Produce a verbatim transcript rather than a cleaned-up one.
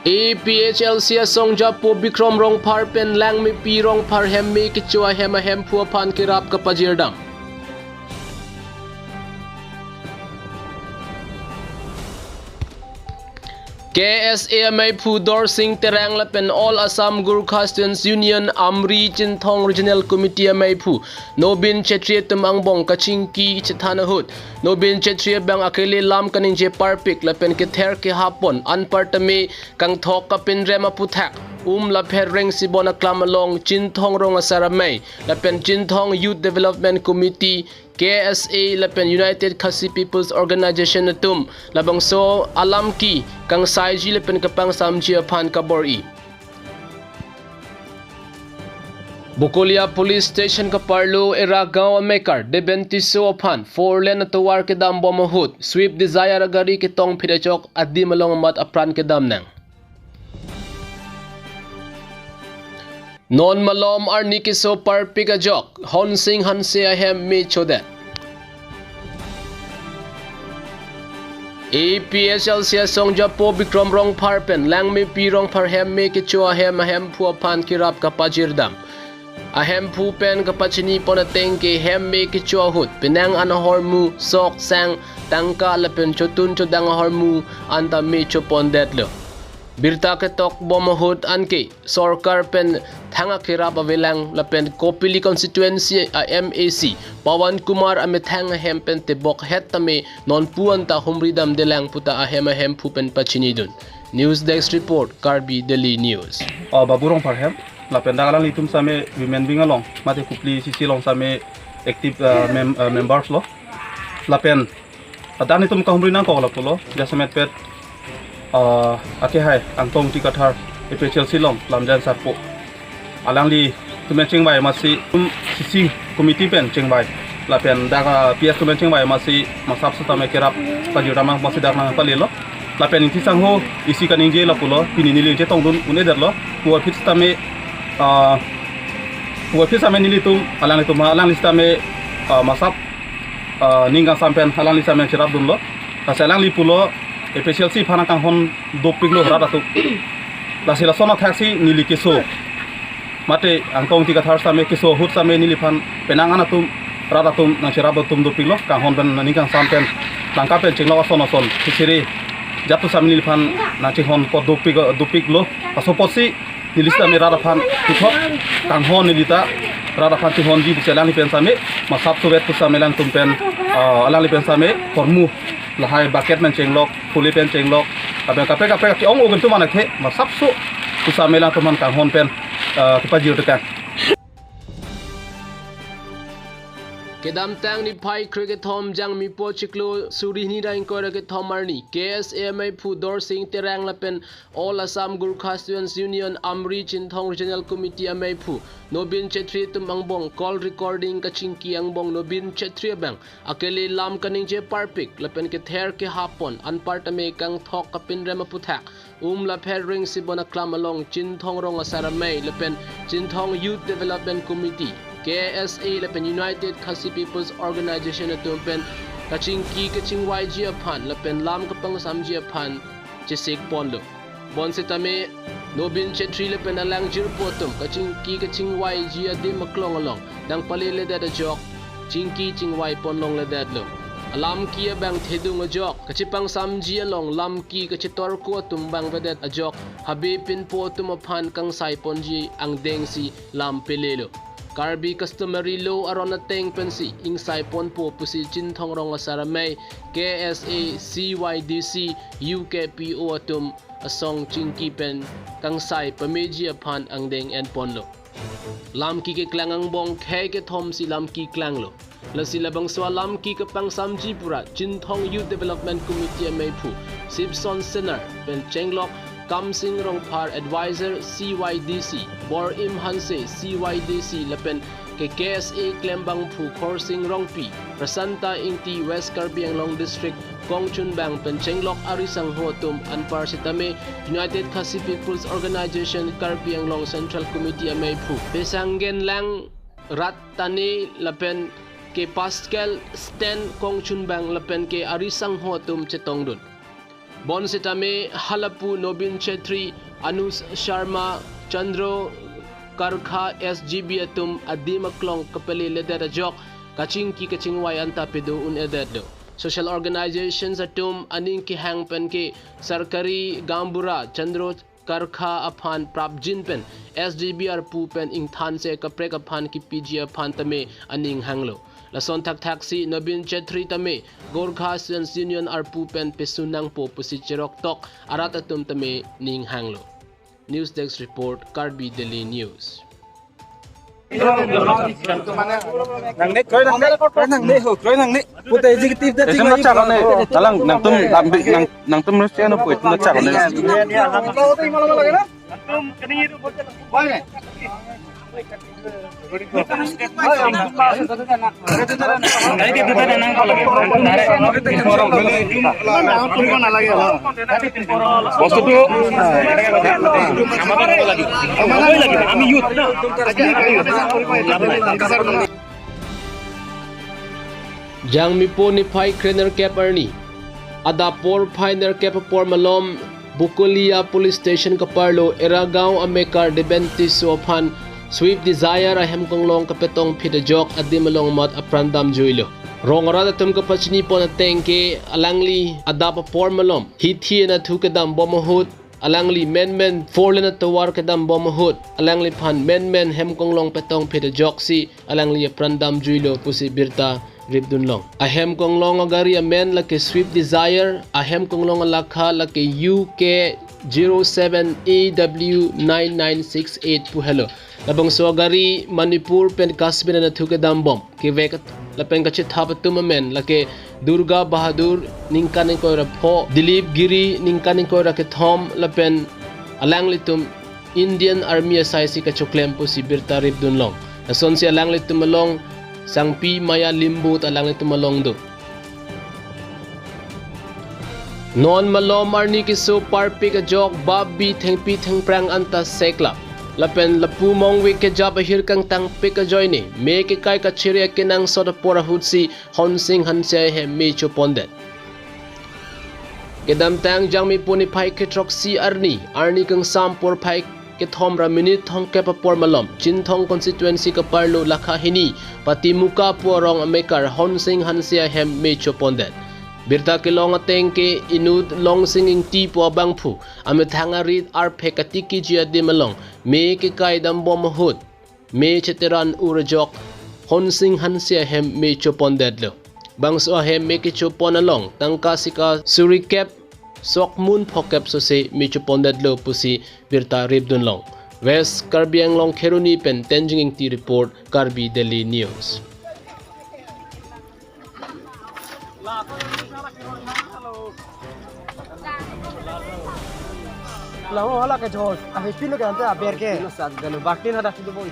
A P H L C asong japo Bikrom Rongphar pen Langmepi Rongphar hem me kecho ahem ahemphu aphan kerap kapajirdam. K S A ameiphu Dorsing Terang lapen All Assam Gorkha Students Union Amri Chinthong Regional Committee ameiphu Nobin Chetri atum angbong kachingki chethan ahut, Nobin Chetri abang akele lam kaningje parpik lapen kether kehap pon, anparta me kangthok kapinrem aputhak, um lapher reng sibon aklam along Chinthong Rong Asar Amei lapen Chinthong Youth Development Committee, K S A lapen United Khasi People's Organization atum labangso alamki kangsaiji lapen kapangsamji aphan kabor-i. Bokolia Police Station kaparlo Eragaon amekar Deben Tisso aphan four lane atovar kedam bom ahut Swift Dzire agari ketongphit ajok adim along amat apran kedam nang. Non malom arni keso parpik ajok Honsing Hanse ahem me chodet. A P H L C asong japo Bikrom Rongphar pen Langmepi Rongphar hem me kecho ahem ahemphu aphan kerap kapajirdam. Ahemphu pen kapachini pon ateng ke hem me kecho ahut penang an ahormu, sok, sang, tangka lapen chotun chodang ahormu anta me chopondetlo. Birta ketok bom ahut anke sorkar pen thang akerap avelang lapen Kopili constituency a M A C Pawan Kumar amethang ahem pen tebok het tame nonpu anta humri damdelang puta ahem ahemphu pen pachinidun. News Desk Report, Karbi Daily News. Oh, Babu Rongphar hem lapen dak alanglitum same women wing along mate Kopili C C along same active, uh, mem- uh, members lo. Lapen adan itum kahumri nangkok lapulo, jasemet pet, ah, akehai Angtong Ingti Kathar A P H L C along lamjan sarpo. Alanglitum pen chingvai amatsi, um, C C committee pen chingvai lapen dak, ah, P S tum pen chingvai amatsi masap setame kerap pajirdam amatsi dak nangpalelo. Lapen ingti sangho isi kaningje lapulo, pini neli chetongdun un-edetlo. Puvoiphit setame, ah, puvoiphit setame nelitum, alanglitum, alangli setame, ah, masap, ah, ning kangsam pen alangli setame cherapdunlo. Lasi alangli pulo A P H L C aphan kanghon dopiklo rat atum. Lasi lason athaksi neli keso mate Angtong Ingti Kathar setame keso ahut setame neliphan penang an atum, rat atum nangcherap atum dopiklo, kanghon pen ning kangsam pen tangka pen chenglok ason ason, kechiri jat atum setame neliphan nangchinghon apot dopik, dopiklo. Laso apotsi neli setame rat aphan puthot kanghon, neli ta rat aphan chinghonji pu alangli pen setame masap suvet pu setame alangtum pen, ah, alangli pen setame hormu lahai bucket pen chenglok, phuli pen chenglok, lapen kaprek kaprek ke-ong ogen atum anathe masap su pu setame alangtum aphan kanghon pen, ah, kepajir tekang. Kedamtang niphai krekethom Jangmipo chiklo suri hini ra ingkoi ra kethom arni K S A ameiphu Dorsing Terang lapen All Assam Gorkha Students Union Amri Chinthong Regional Committee ameiphu Nobin Chetri atum angbong call recording kachingki angbong Nobin Chetri abang akele lam kaningje parpik lapen kether kehap pon, anparta me kangthok kapinrem aputhak, um lapher reng sibon aklam along Chinthong Rong Asar Amei lapen Chinthong Youth Development Committee, K S A lapen United Khasi People's Organization atum pen kachingki kachingvaiji aphan lapen lam kapangsamji aphan chesik ponlo. Bonsitame Nobin Chetri lapen alang jirpo atum kachingki kachingvaiji adim aklong along nangpaleledet ajok chingki chingvai ponlongledetlo. Alamki abang thedung ajok kachepangsamji along lamki kachetorko atum abang vedet ajok habe pinpo atum aphan kangsai ponji angdengsi lam pelelo. Karbi customary law aron ateng pensi ingsai ponpo pusi Chinthong Rong Asar Amei, K S A, C Y D C, U K P O atum asong chingki pen kangsai pameji aphan angdeng enponlo. Lamki keklang angbong khei kethomsi lamki klanglo. Lasi labangso alamki kapangsamji pura Chinthong Youth Development Committee ameiphu Sibson Senar pen chenglok Kamsing Rongphar, Advisor C Y D C, Bor-im Hanse C Y D C lapen ke K S A klembangphu Khorsing Rongpi, Prasanta Ingti, West Karbi Anglong District Kongchunbang pen chenglok ari sangho atum, anpar sitame United Khasi People's Organization Karbi Anglong Central Committee ameiphu Pesanggen Lang Rat Tane lapen ke Pascal Stan Kongchunbang lapen ke ari sangho atum chetongdun. Bonsitame halapu Nobin Chetri, Anush Sharma, Chandro Karkha S G B atum adim aklong kapale ledet ajok kachingki kachingvai anta pado un-edetlo. Social organizations atum aning kehang penke sarkari gaonbura Chandro Karkha aphan prapjin pen S G B arpu pen ingthanse kaprek aphan kipiji aphan tame aning hanglo. Lason thakthaksi Nobin Chetri tame Gorkha Students Union arpu pen pesun nangpo pusi cheroktok arat atum tame ning hanglo. News Desk Report, Karbi Daily News. Nangne, kroi nangne, kroi nangne ho, kroi nangne. Puta executive da. Etum na chak ne, alang nangtum, nang, nang, nangtum rus chano po, etum na chak ne. বস্তুটো আমাক ক'ব লাগিব। আমি ইউথ ন। Jangmipo niphai krenerkep arni adap porphai nerkep apor malom Bokolia Police Station kaparlo Eragaon amekar Deben Tisso aphan Swift Dzire ahem konglong kapetong phit ajok adim along mat apran damjuilo. Rong arat atum kapachini pon ateng ke alangli adap apor malom hithi anatthu kedam bom ahut alangli menmen four lane atovar kedam bom ahut alangliphan menmen hem konglong petong phit ajoksi alangli apran damjuilo pusi birta ripdunlong. Ahem konglong agari amen lake Swift Dzire, ahem konglong alakha lake U K zero seven A W nine nine six eight pu helo. Labangso agari Manipur pen Kashmir anatthu kedam bom. Kevek lapen kachethap atum amen lake Durga Bahadur ningkan ingkoi ra pho, Dilip Giri ningkan ingkoi ra kethom lapen alanglitum Indian Army asai si kachoklem pusi birta ripdunlong. Lasonsi alanglitum along Sangpi Maya Limbu ta alanglitum along do. Non malom arni keso parpik ajok bap bi thengpi thengphrang anta seklap. Lapen lapu mongve kejap ahir kangtangpik ajoine me kekai kachere akenangsot apor ahutsi Honsing Hanse ahem me chopondet. Kedamtang Jangmipo niphai kethroksi arni, arni kangsam porphai kethom ra minit thomkep apor malom, Chinthong constituency kaparlo lakha hini, Patimuka pu arong amekar Honsing Hanse ahem me chopondet. Birta kelong ateng ke inut Longsing Ingti pu abangphu, amethang arit arphek katikiji adim along, me kekai dam bom ahut me cheteran ur ajok Honsing Hanse ahem me chopondetlo. Bangso ahem me kechopon along tangka sika suri kep sok mun phokep sose me chopondetlo pusi birta ripdunlong. West Karbi Anglong Kheroni pen Tenzing Ingti report, Karbi Daily News. Laho hala ke jol, ahi pilo ke ante aber ke. Pilo sat galo, batin ada situ boy.